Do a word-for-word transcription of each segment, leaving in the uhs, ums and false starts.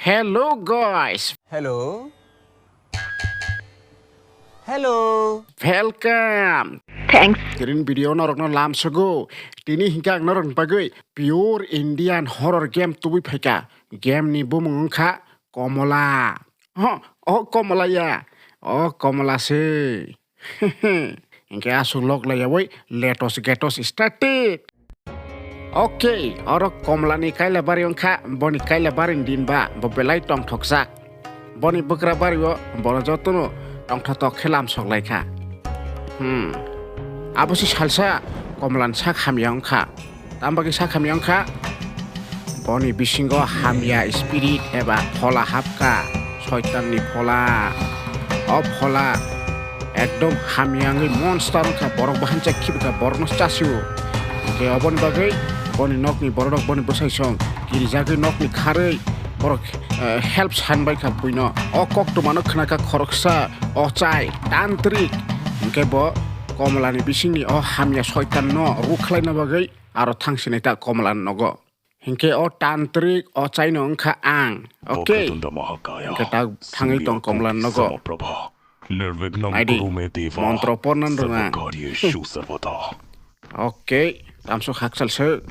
Hello guys. Hello. Hello. Welcome. Thanks. Green video norokno lamsogo. Tini hinkhe ang norokni bagwi pure Indian horror game tubui phaikha. Game ni bumung wngkha Komola. Ho, o Komola ya. O Komola se. Hinkhe aswk lok laiyawi let us get us started. Okay, oro Komolani Kailabari wngkha, boni Kailabari ni din ba, bo belai tongthokjak. Boni bwkra bario bono jotono tongthotok khe lamsok laikha. Hmm. Abo se salsa Komolani sak hamya wngkha. Tamo bagwi sak hamya wngkha? Boni bisingo hamya spirit eba phola hapkha, soitanni phola. O phola ekdom hamya wngwi monster wngkha, borok bahancha khibikha, borokno chasio. Hinkhe oboni bagwi boni nokni bororok boni bwsai song kirijagwi nokni kharwi borok, eh, help sanbaikha buino. O koktwmano khwnakha khoroksa ochai tantrik. Hinkhe bo Komolani bisingni o hamya soitanno rukhlaina bagwi aro thangsinai ta Komolani nogo. Hinkhe o tantrik ochaino wngkha ang. Okay. Hinkhe ta thangwi tong Komolani nogo. Naidi, montro porna rwng ang. Okay, tamsok hakchal se.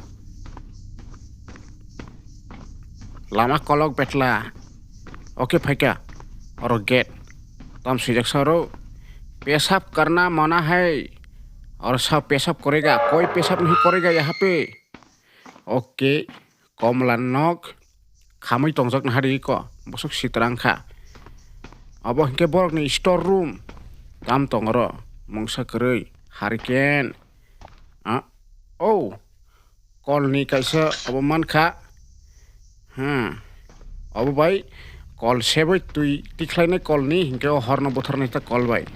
Lama kolok betla. Okay, phaikha. Oro gate. Tam swijak sa oro. Pesap karna mana hai. Oro sa pesap korega. Koi pesap nahi korega yaha pe. Okay, Komla nok khamwi tongjak naha ri ko, bosok sitra wngkha. Abo hinkhe borokni store room, tam tong oro, mungsa kwrwi, hurricane. Ah, oh, kolni kaisa abo mankha. Hmm, abo bai kol sebwi twi tikhlainai kolni, hinkhe o horno butharnai ta kol bai.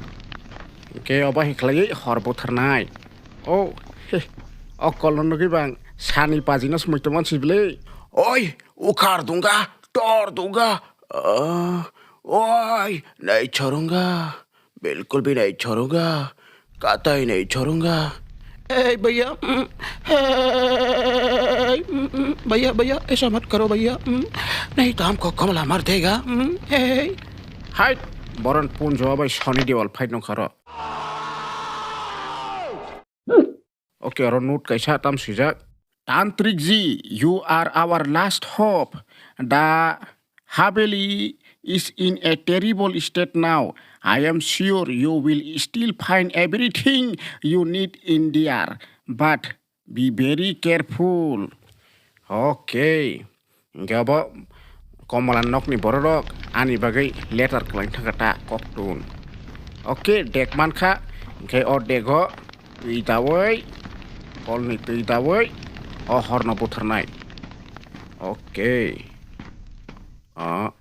Hinkhe obo hai khlaiwi hor butharnai. Oh, he, o kolno nugwi bang sani pajino sumui tongmani si bwle. Oi, ukhar dunga, tor dunga. Ah, oi, nai chorunga. Bilkul bhi nai chorunga. Katai nai chorunga. Hey, bhaiya, mm, hey, mm, mm, bhaiya, bhaiya, aisa mat karo, bhaiya, mm, nahi to humko kamla mar dega, mm, hey. Hai, boron pun jawab ai Sony Deol fight nung kharo. Okay, oro note kaisa tam swijak. Tantrik ji, you are our last hope. The Haveli is in a terrible state now. I am sure you will still find everything you need in there, but be very careful. Okay. Hinkhe obo Komala nokni bororok ani bagwi letter kwlai thangkha ta koktun. Okay, dek mankha. Hinkhe o dego twi dawi, kolni twi dawi, o horno butharnai. Okay. O,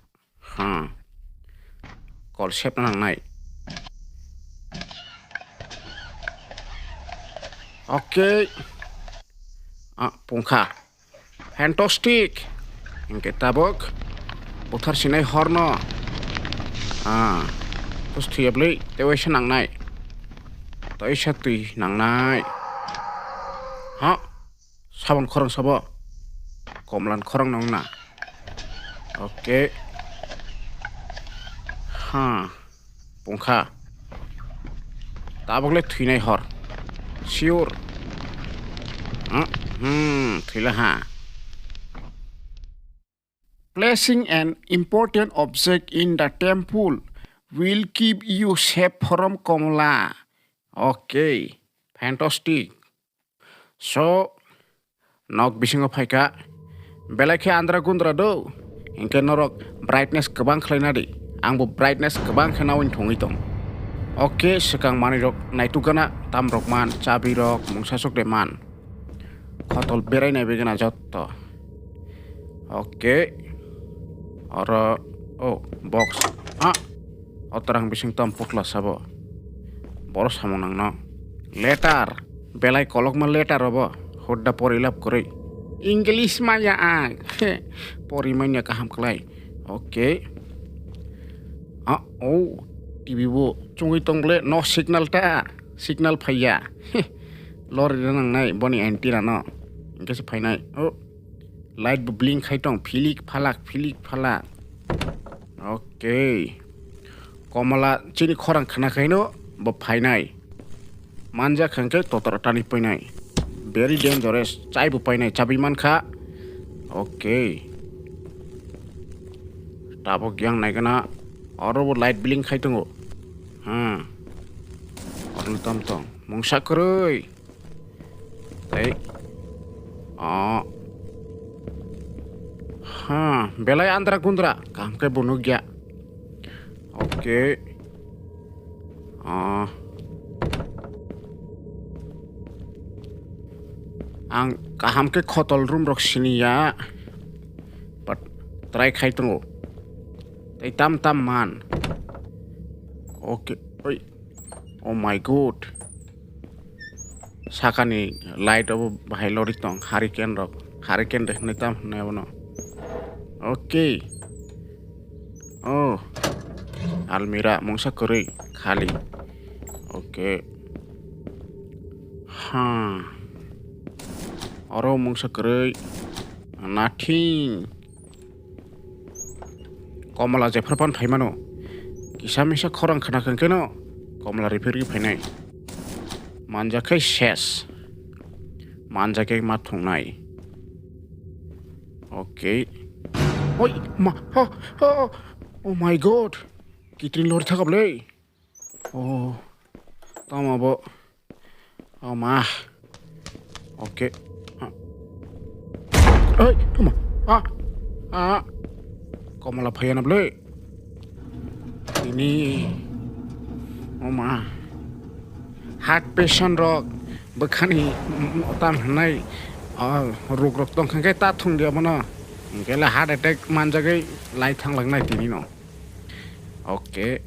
ha. Kol sepna nangnai. Okay. Ah, pungkha. Fantastic. Hinkhe tabuk buthar sinai horno. Ah, kus thuya bwlwi, tei waisa nangnai. Toisa twi nangnai. Ha? Sabon khorang sabo. Komlan khorang nang na. Okay. Ha. Pungkha. Tabuk le thwinai hor. Sure. Hmm, hmm, thwila ha. Placing an important object in the temple will keep you safe from Komla. Okay, fantastic. So, nok bisingo phaikha. Belai khe andra gundra do. Hinkhe norok brightness kwbang khlaina di. Angbo brightness kwbang khe nawi thungwi tong. Okay, swkang manwi rok naituk gana, tam rok man, chabi rok, mungsa sok de man. Khotol berai nai begena jotto. Okay. Oro, oh, box. Ah, o torang bising tom putla sabo. Boro samung nangno. Letter. Belai kolokma letter obo. Hudda pori lab kwrwi. English maya ang. He, pori manya kaham klai. Okay. Ah, oh, T V bo chungwi tong bole, no signal ta, signal phaiya. Lori rwnang nai boni antenna no. Hinkhe se phainai. Oh, light bo blink khai tong, philik phalak, philik phalak. Okay. Komala chini khorang khna khaino bo phainai. Manjak hwnkhe totor tani painai. Very dangerous. Chaibo painai, chabi mankha. Okay. Tabuk yang naigana. Oro bo light bling khai tongo. Hmm. Oro tam tong. Mungsa kwrwi. Tei. Oh. Ha, belai andra gundra. Kaham khe bo nukya. Okay. Oh. Ang kaham khe khotol room rok siniya. But try khai tongo. Tei tam tam man. Okay. Oi. Oh my God. Sakani light obo bahai lori tong, hurricane rok, hurricane de hinwi tam hinwi abono. Okay. Oh, almira mungsa kwrwi khali. Okay. Ha. Oro mungsa kwrwi. Nothing. Komala jephru phan phaimano. Kisa misa khorang khna khwnkeno Komala repair khe phainai. Manjakhe ses. Manjakhe ma thungnai. Okay. Oi, ma, ha, ha. Oh my God. Kitri lori thakap le. Oh, tamo bo. Oh ma. Okay. Ah. Oi, tamo. Ah. Ah. Komala phaiya na ble. Ini. Oh ma. Heart patient rok bwkhani, mm, tam hwnai, ah, ruk rok tong khe ta thung dia bono. Hwnkhe le heart attack manjagwi lai thang lang nai tini no. Okay.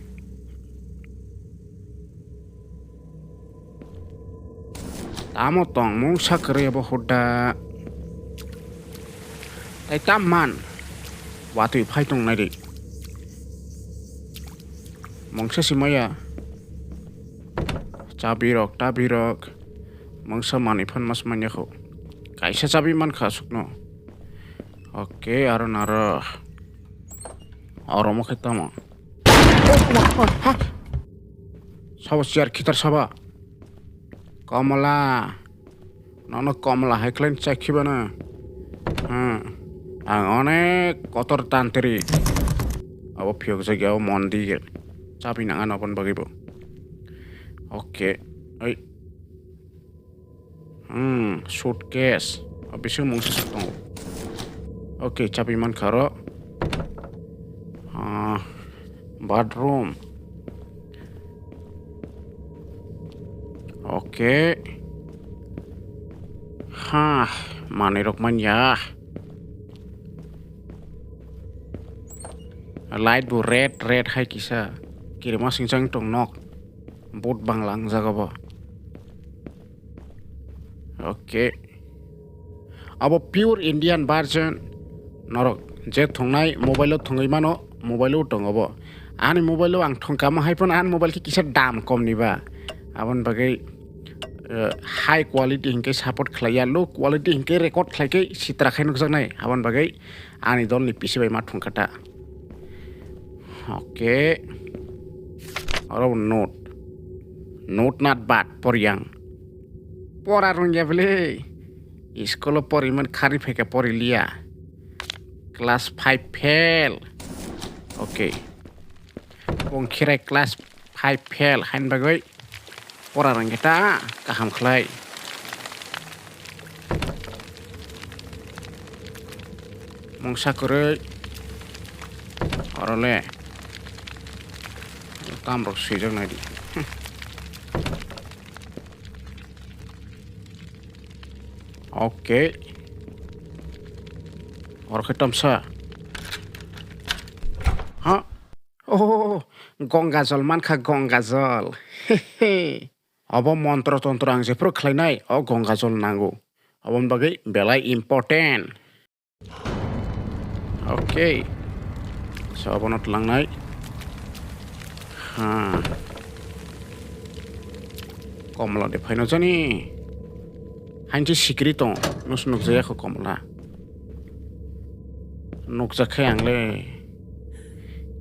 Tamo tong mungsa kwrwi abo huda. Tai tam man. Watwi phai tong nai ri. Mungsa si maya. Chabi rok, tabi rok. Mungsa manwi phan mas manya kho. Kaisa chabi man kha sukno. Okay, aro naro. Oro mo khe tamo. Sabo chair khitar saba. Komala. Nono komala hai khlai chakhi bana. Hmm. Ang onek kotor tantri. Abo phiyok jagya o mondi. Chabi nang ano bon bagwi bo. Okay. Oi. Hmm, suitcase. O bisingo mungsa sak tongo. Okay, chabi mankha oro. Ah, bathroom. Okay. Ha, manwi rok manya. Light bo red, red hai kisa. Kirima singjang tong nok. Boat bang lang jaga bo. Okay. Abo pure Indian version. Norok je thungnai mobile o thungwi mano, mobile o tongo bo. Ani mobile o ang thung kamo hai phano ani mobile khe kisa dam kom ni ba. Aboni bagwi, eh, high quality hinkhe support khlaiya, low quality hinkhe record khlaikhe sitra khai nukjaknai. Aboni bagwi ani dol ni P C bai ma thung kha ta. Okay. Oro note. Note not bad, poriyang. Pora rungya bwle. School o poriman khari phaikha pori liya. Class five fail. Okay. Pongkhirai class five fail hain bagwi pora rangkhe ta kaham khlai. Mungsa kwrwi. Oro le. Tam rok swijak nai di. Okay. Oro khe tamsa. Ha? Oh, Gongajol mankha, Gongajol. Obo montro tontro ang jephru khlainai, o Gongajol nango. Oboni bagwi belai important. Okay. So, abono tlangnai. Ha. Komla de phaino jani. Hainchi sikri tong. Nus nukjaya kho komla. Nukjakhe ang le.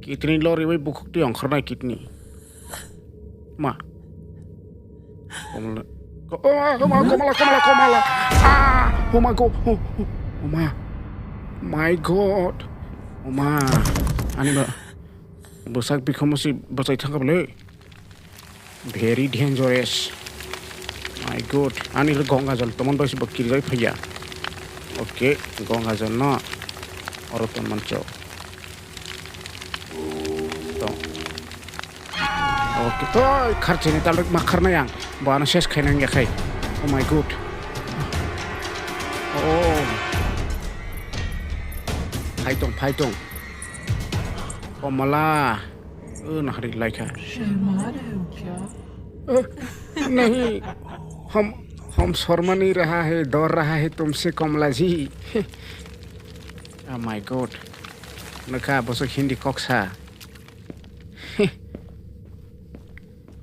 Kidney lori bai bukhuk twi ongkhornai kidney. Ma. Komla. Ko-, oh, oh, oh, Komla, Komla, Komla. Ah, oh my God. Oh, oh, oh ma. My God. Oh ma. Ani ba. Bwsak bikhomo si bwchai thangkha bwle. Very dangerous. My God. Ani ro Gongajal tomon bai si bo kirijak phaiya. Okay, Gongajal no. Oro ton mancho. Tong. Okay. Oi, kharchini talrok ma kharnai ang. Bo ano ses khainang ya khai. Oh my God. Oh. Phaitong, phaitong. Komla. Oh, nahari laikha. Sharma रहे हो क्या? नहीं, हम, हम शर्मा नहीं रहा है, डर रहा है तुमसे कमला जी। Oh my God. Nokha bosok Hindi koksa.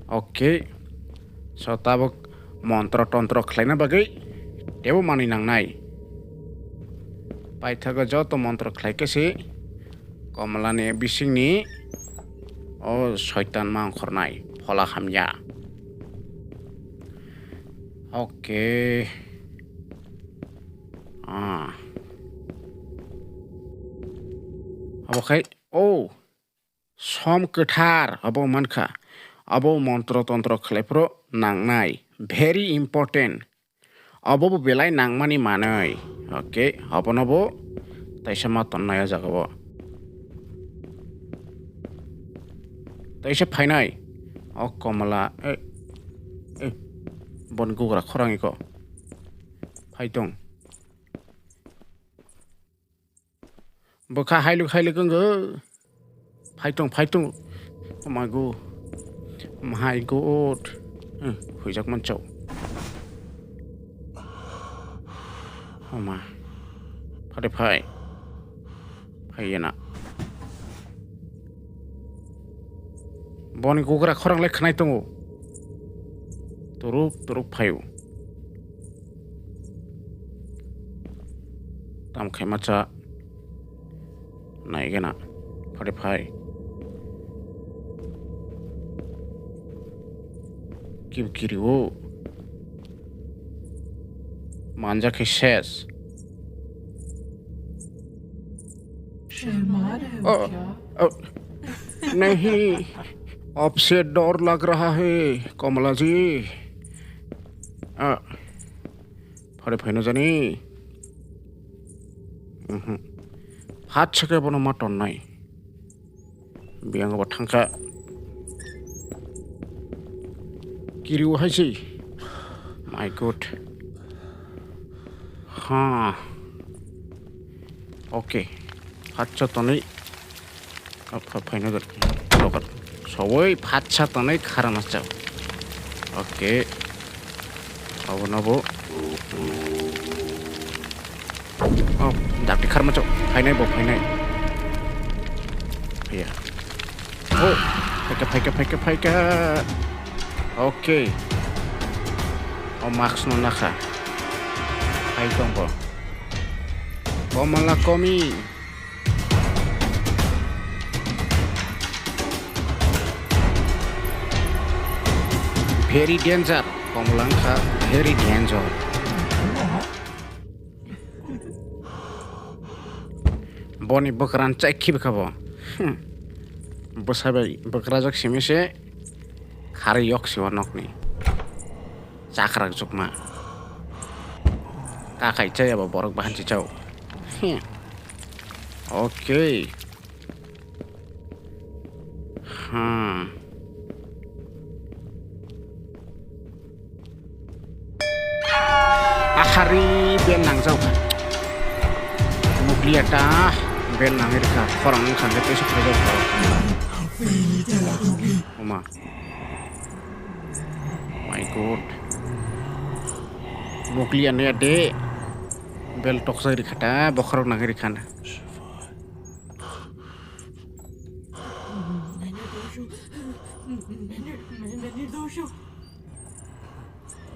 Okay. So tabuk montro tontro khlaina bagwi tebo manwi nangnai. Paithago joto montro khlaikhe se Komlani bisingni o soitan ma ongkhornai phola hamya. Okay. Ah. Abo khai, oh. Som kwthar abo mankha. Abo montro tontro khlaiphuru nangnai. Very important. Abo bo belai nangmani manwi. Okay, abono bo taisa ma tonnai o jaga o. Taisa phainai. O Komla, eh, eh, bon gugra khorang iko. Phaitong. Bwkha hailuk hailuk wngkha. Phaitong, phaitong. Oh my God. My God. Hmm, huijak manchao. Homa. Phade phai. Phai yana. Boni gugra khorang le khnai tongo. Turuk, turuk phaio. Tam khaima cha. Naigena. Phade phai. Kib kirio. Manja khe ses. Sharma रहे हो ओ, क्या? ओ, नहीं, आपसे डर लग रहा है, कमला जी। आ, phare phaino jani. Mhm. Phat sake bono ma tonnai. Biyang bo thangkha. Kiriwo hai se. My God. Ha. Okay. Phatsa tonwi. Apha phaino dor. Lokat. Sawoi phatsa tonwi kharana chao. Okay. Abono bo. Oh, dakti kharma chok. Phainai bo, phainai. Iya. Oh, phaika, phaika, phaika, phaika. Okay. Oh, mask no nakha. Phai tong bo. Komala komi. Very danger. Komla wngkha very danger. Boni bwkran chai khibi kha bo. Hmm. Bwsai bai bwkrajak simi se kharwi yok siwa nokni. Chakrak jukma. Kakai chaya bo borok bahan chi chao. Hmm. Okay. Hmm. Ahari bel nangjak kha. Nukliya ta bel nangwi rwkha. Khorang wngkha hwnkhe teiso khaijak kha. Oma. My God. Nukliya ne de. Bel tokjak rwkha ta, bokhorok nangwi rwkha na.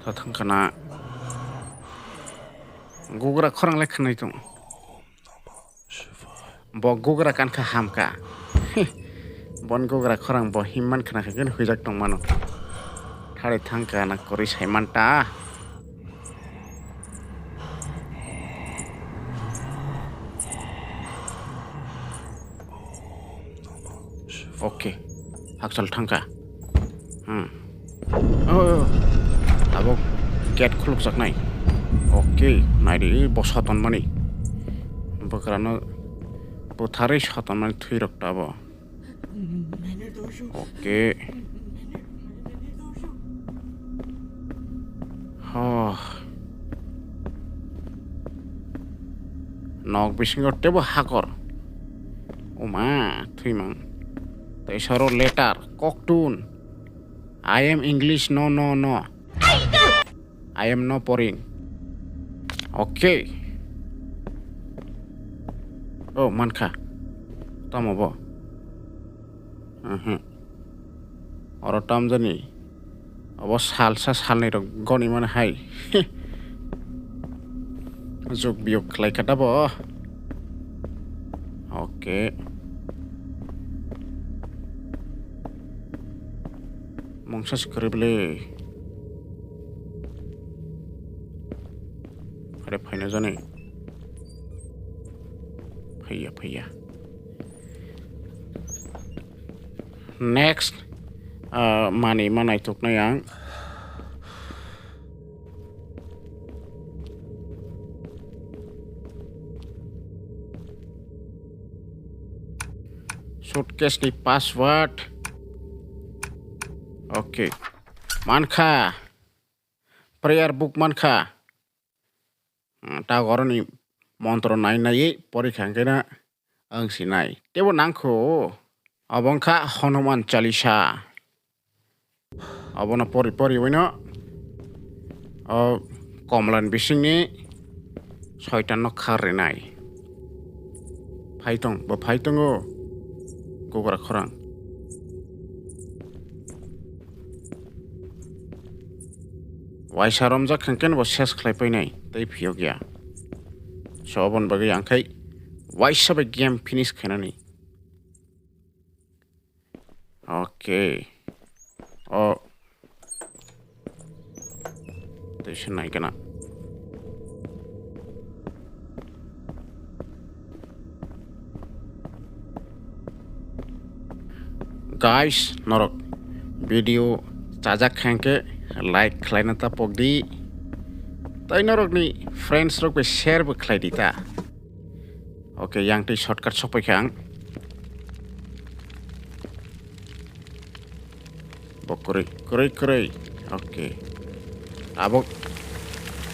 Tha thang khana. Gugra khorang le khnai tong. Bo gugra kan kha ham kha. Bon gogra khorang bo himman khna khe huijak tongmano. Thari thangka na kwrwi saimanta. Okay. Hakchal thangka. Hmm. Oh, oh, oh. Abo gate khulukjaknai. Okay, naidi, bo sotonmani. Bwkrano butharwi sotonmani thwirok tabo. Okay. Oh. Nok bisingo tebo hakor. Oma, thwimang. Tei soro letter, koktun. I am English, no, no, no. I am no poring. Okay. Oh, mankha. Tamo bo? Mhm. Oro tamjani. Obo salsa salnwi rok goni mano hai. Juk biyok khlai kha tabo. Okay. Mungsa se kwrwi bwle. Are phaina jani. Phaiya, phaiya. Next, ah, mani manai tuknai ang. Suitcase ni password. Okay. Mankha. Prayer book mankha. Hmm, ta goroni montro nai nai porikha hwnkhe na ang sinai. Tebo nangkho. Obo wngkha Hanuman Chalisa. Obono pori pori uino o komlan bisingni soitanno khar rinai. Phaitong, bo phaitongo. Gogra khorang. Waisa romjak khankhe bo ses khlai painai, tei phiyok ya. So, oboni bagwi ang khai waisa bai game finish khainani. Okay. O. Tei se nai gana. Guys, norok video chajak khankhe like khlaina ta pokdi. Tai norokni friends rok bai share bo khlai di ta. Okay, yang tei shortcut sokpai kha ang. Bo kwrwi, kwrwi, kwrwi. Okay. Abo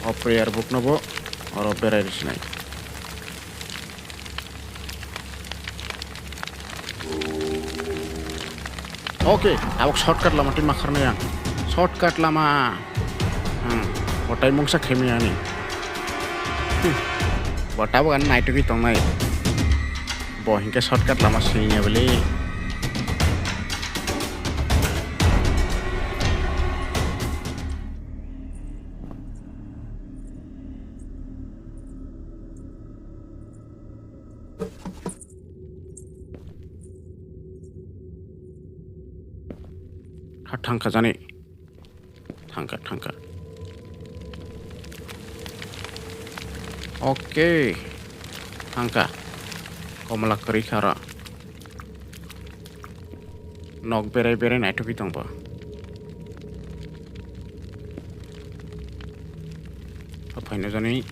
o prayer book no bo oro berai rwsinai. Okay, abo shortcut lama twi ma kharnai ang. Shortcut lama. Hmm, bo tai mungsa khemi ani. Hmm, bo tabuk ani naitugwi tongnai. Bo hinkhe shortcut lama swinya bwle. Ha, thangkha jani. Thangkha, thangkha. Okay. Thangkha. Komla kwrwi kha oro. Nok berai berai naitugwi tong bo. Aphaino jani.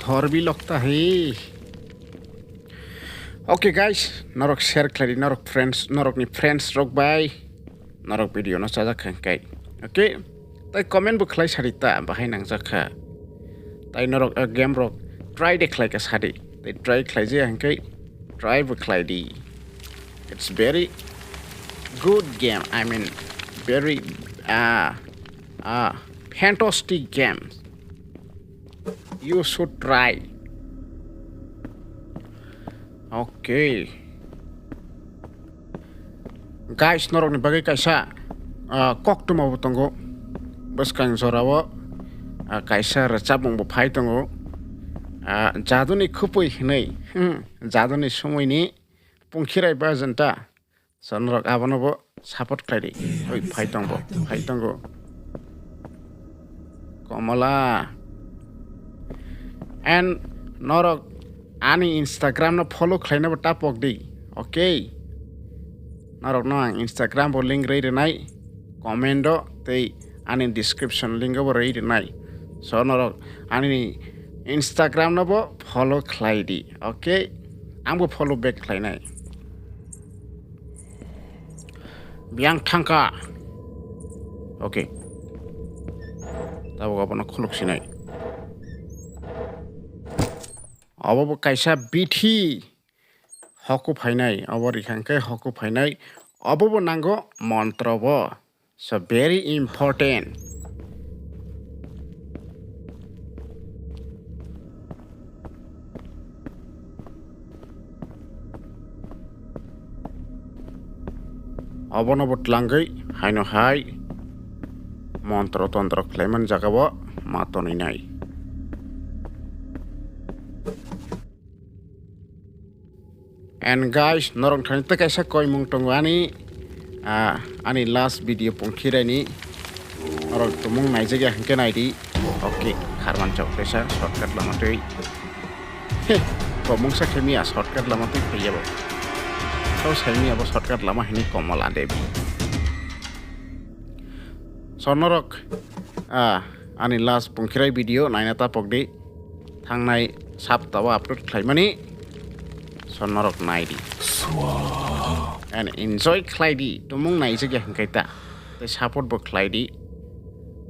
Dhor bhi lagta hai. Okay guys, norok share khlai di, norok friends, norokni friends rok bai norok video no chajak kha hwnkhe. Okay? Tai comment bo khlai sadi ta, bahai nangjak kha. Tai norok a game rok try de khlai kha sadi. Tai try khlai je hwnkhe try bo khlai di. It's very good game. I mean, very, ah, ah, fantastic game. You should try. Okay. Guys, norokni bagwi kaisa, ah, koktwma bo tongo. Bwskang jorao, ah, kaisa rwchapmung bo phai tongo. Ah, jaduni khupui hinwi, hmm, jaduni somoini pungkhirai ba janta. So norok abono bo support khlai di. Oi, phai tong bo, phai tongo. Komala. And norok ani Instagram no follow khlaina bo tapok di. Okay. Norok no ang Instagram bo link rwi rwnai. Comment o tei ani description link o bo rwi rwnai. So norok ani Instagram no bo follow khlai di. Okay. Ang bo follow back khlainai. Biyang thangka. Okay. Tabuk abono khuluk sinai. Obo bo kaisa bithi hoku phainai. Obo rikhang khe hoku phainai. Obo bo nango montro bo. So very important. Obono bo tlangwi haino hai montro tontro khlaimani jagao ma toninai. And guys, norok thani tei kaisa koimung tongo ani, ah, ani last video pungkhirani. Norok tumung naijak ya hwnkhe naidi. Okay, kharman chok kaisa shortcut lama twi. He, komungsa khe miya shortcut lama twi phaiya bo. Tau sai miya bo shortcut lama hini Komala Devi. So norok, ah, ani last pungkhirai video naina tapok di. Thangnai saptao upload khlaimani. So norok nai di. And enjoy khlai di. Tumung naijak ya hwnkhe ta. Tei support bo khlai di.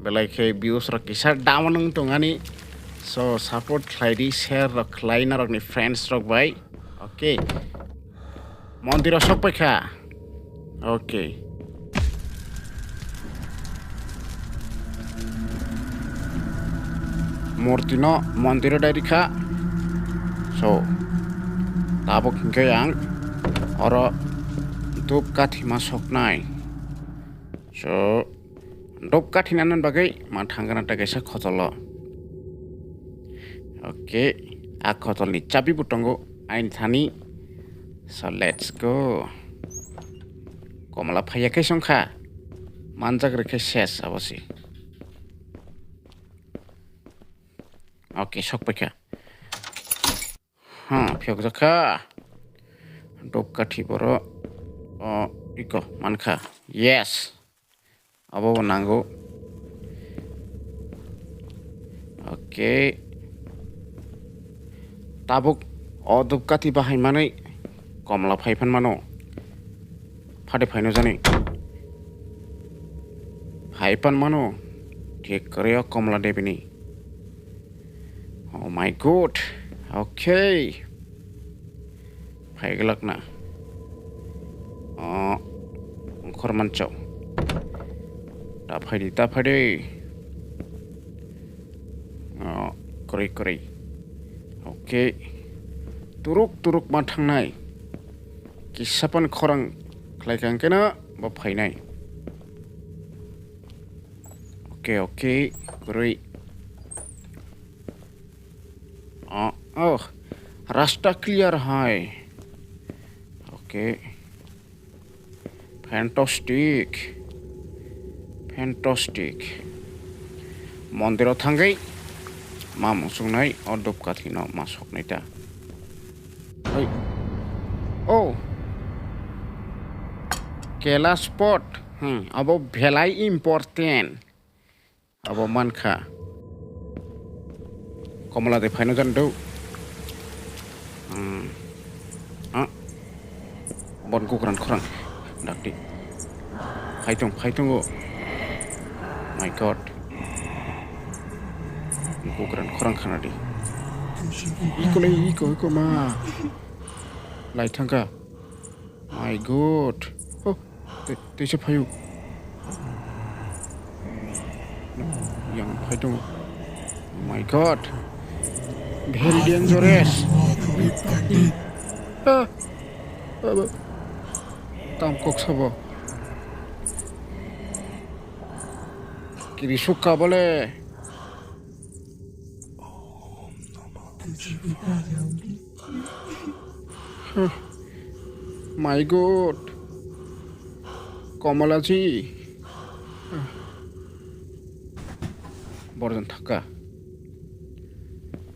Belai khe views rok kisa down wng tongani. So support khlai di, share rok khlai norokni friends rok bai. Okay. Mondiro sok paikha. Okay. Murti no mondiro dai rikha. So, tabuk hinkhe ang oro dhup kathi ma soknai. So, Dop kathina nan bagwi ma thangana ta kaisa khotolo. Okay, a khotolni chabi bo tongo aini thani. So let's go. Komala phaiya khe songkha. Manjak rikhe ses abosi. Okay, sok paikha. Ha, phiyok jakha. Dop kathi boro. O, iko mankha. Yes. Abo bo nango. Okay. Tabuk o dupkati bahai manwi komla phai phan mano. Phade phaino jani. Phai phan mano. Thik kwrwi o Komla Devi ni. Oh my God. Okay. Phaiglak na. Oh, ongkhor manchao. Ta phaidi, ta phaidi. Oh, kwrwi, kwrwi. Okay. Turuk, turuk ma thangnai. Kisapan khorang khlai kang kena bo phainai. Okay, okay. Kwrwi. Oh, oh, rasta clear hai. Okay. Fantastic. Fantastic. Mondiro thangwi ma muchungnai o dupkathino ma soknai ta. Oi. Oh. Kela spot. Hmm, abo belai important. Abo mankha. Komla de phaino jan do. Hmm. Ah. Bon kukran khorang. Dakti. Phaitung, phaitung o. My God. Kukran khorang khana di. Iko le iko, iko ma. Lai thangka. My God. Oh. Tei, teisa phaio. Yang phai tongo. My God. Very dangerous. Ah. Abo. Tam kok sabo. Kiri sukha bole. Huh. My God. Komalaji. Borjan thaka.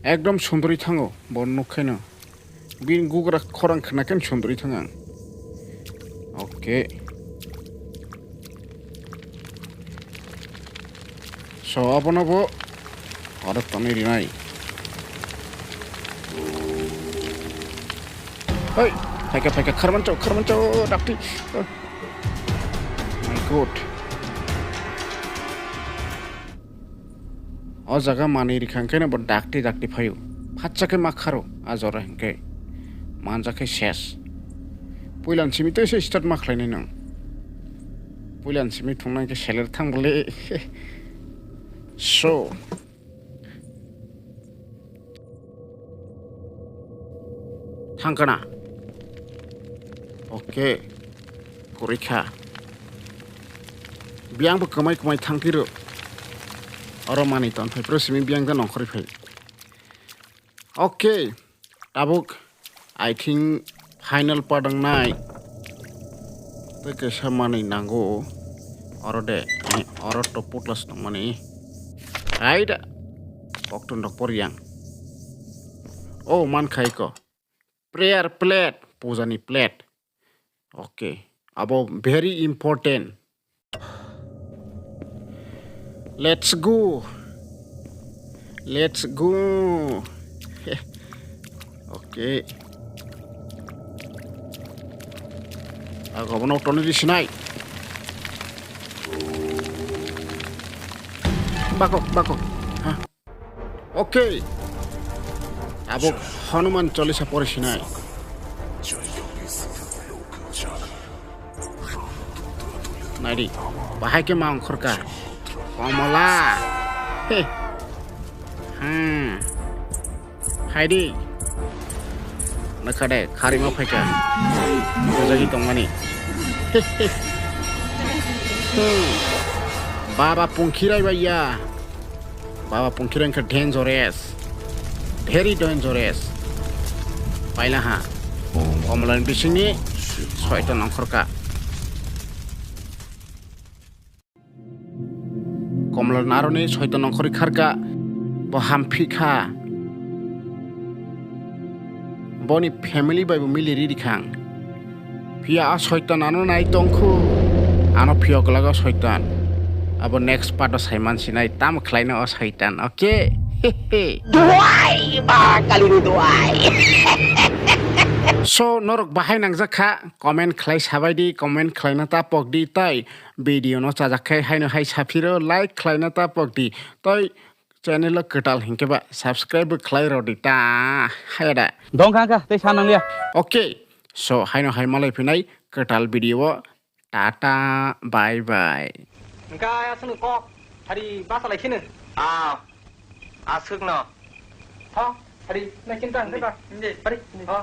Ekdom sunduri thango, bor nukhaino. Bini gugra khorang khna khe sunduri thang ang. Okay. So, abono bo oro tonwi rinai. Hoi, phaikha, phaikha, kharmanchao, kharmanchao, dakti. Oh my God. O jaga manwi rikha hwnkhe no bo dakti dakti phaio. Phatsa khe ma kharo a jora hinkhe. Manja khe ses. Puilan simi tei se start ma khlainai nang. Puilan simi thungna hinkhe seler thang bole. So. Thangkana. Okay. Kwrwi kha. Biyang bo kwmai kwmai thang phiro. Oro manwi ton phai phiro simi biyang da nongkhorwi phai. Okay. Tabuk, I think final part wngnai. Tei kaisa manwi nango. Oro de, oro to putlas tongmani. Aida. Koktun rok por yang. Oh, man khai ko. Prayer plate, pujani plate. Okay. Abo very important. Let's go. Let's go. Okay. Ago bono toni di sinai. Bako, bako. Ha. Okay. Abo Hanuman Chalisa pori sinai. Naidi, bahai khe ma ongkhorka. Komala. He. Hmm. Haidi. Nakhade, kharima phaika. Bujagi tongmani. Hmm. Baba pungkhirai baiya. Baba pungkhirai wngkha dangerous. Very dangerous. Paila ha. Komolani bisingni soitan ongkhorka. Komolani aroni soitan ongkhorwi kharka. Bo hamphi kha. Boni family bai bo mili riri khang. Phiya a soitan ano nai tongkhu. Ano phiyok lago soitan. Abo next part o saiman sinai tam khlaino o soitan. Okay. Duai ba kalini duai. So norok bahai nangjak kha comment khlai sabai di, comment khlaina ta pok di tai video no chajak khai haino hai saphiro like khlaina ta pok di tai channel o kwtal hinkhe ba subscribe bo khlai rw di ta haya da. Dong kha kha tei sa nang liya. Okay. So haino hai malai phinai kwtal video o. Tata, bye bye. Hingke aswkno kok, hari basa lai sini. Ah, aswkno. Tho, hari, nai kinta hingke ba. Hindi. Hari, hindi. Tho.